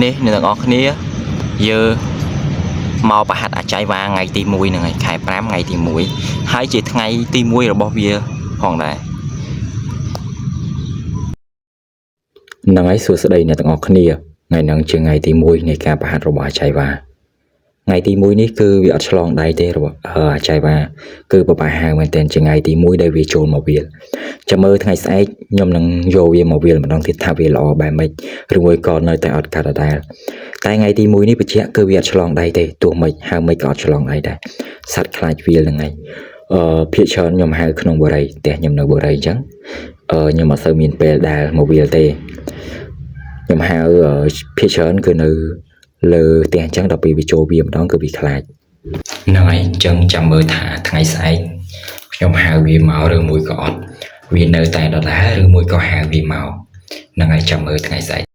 នេះអ្នកទាំងអស់គ្នាយើងមកប្រហាត់អាចៃវ៉ាថ្ងៃទី1ហ្នឹងហើយខែ5ថ្ងៃទី1ហើយជាថ្ងៃទី1របស់វាផងដែរហ្នឹងហើយសួស្តីអ្នកទាំងអស់គ្នាថ្ងៃហ្នឹងជាថ្ងៃទី1នៃការប្រហាត់របស់អាចៃវ៉ាថ្ងៃទី1នេះគឺវាអត់ឆ្លងដៃទេរបស់អាចៃវ៉ាគឺពិបាកហៅមែនទែនជាថ្ងៃទី1ដែលវាចូលមកវាលចាំមើលថ្ងៃស្អែកខ្ញុំនឹងយកវាមកវាលម្ដងទៀតថាវាល្អបែបម៉េចឬមួយក៏នៅតែអត់កាត់ដដែលតែថ្ងៃទី1នេះបញ្ជាក់គឺវាអត់ឆ្លងដៃទេទោះម៉េចហៅម៉េចក៏អត់ឆ្លងដៃដែរសត្វខ្លាចវាលហ្នឹងឯងអឺភាគច្រើនខ្ញុំហៅក្នុងបរិយផ្ទះខ្ញុំនៅបរិយអញ្ចឹងអឺខ្ញុំអត់សូវមានពេលដែលមកវាលទេខ្ញុំហៅភាគច្រើនគឺនៅលើផ្ទះអញ្ចឹងដល់ពេលវាចូលវាម្ដងគឺវាខ្លាចហ្នឹងហើយអញ្ចឹងចាំមើលថាថ្ងៃស្អែកខ្ញុំហៅវាមកឬមួយក៏អត់វានៅតែដដែលឬមួយក៏ហៅវាមកហ្នឹងហើយចាំមើលថ្ងៃស្អែក។